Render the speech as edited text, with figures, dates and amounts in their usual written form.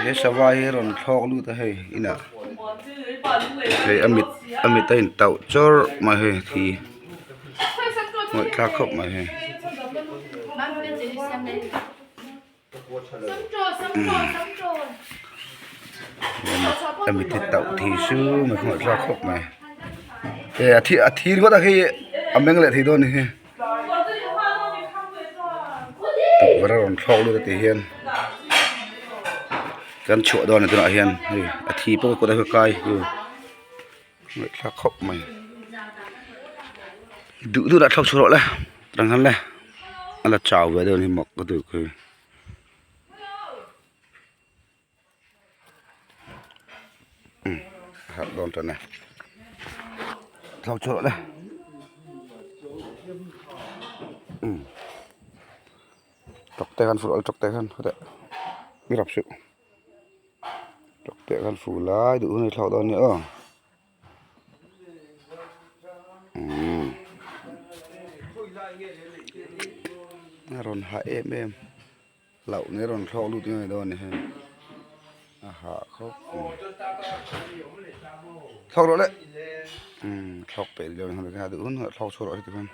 He sava hi a rawn thlawk lut a hei inah hei a mit a mit a in tauh chawrh mai hei thi ngawih thlak khawp mai hei. A mit hi tauh thei su mai ngawih thlak khawp mai he a thi a thi ringawt a khi a meng leh thei dawn a ni hi tukverh a rawn thlawk lut a tih hian kan chhuah dawn a ni tunah hian hei a thi pawh kawt a kai ngawih thlak khawp mai duh duh lah thlawk chhuah rawh le tanghan le a la chau ve deuh a ni mak ka duh khi. Harh dawn tan e thlawk chhuah rawh le tawk te khan fu rawh le tawk te khan hawteh i rap suh tawk te khan fu lai duh hun i thlawk dawn a nia aw. A rawn hah em em hlauh nei a rawn thlawk lut ngei dawn a ni hei a hah khawp mai thlawk rawh le umm thlawk peih dawn a ni a duh hun hunah thlawk chhuak rawh heti khan.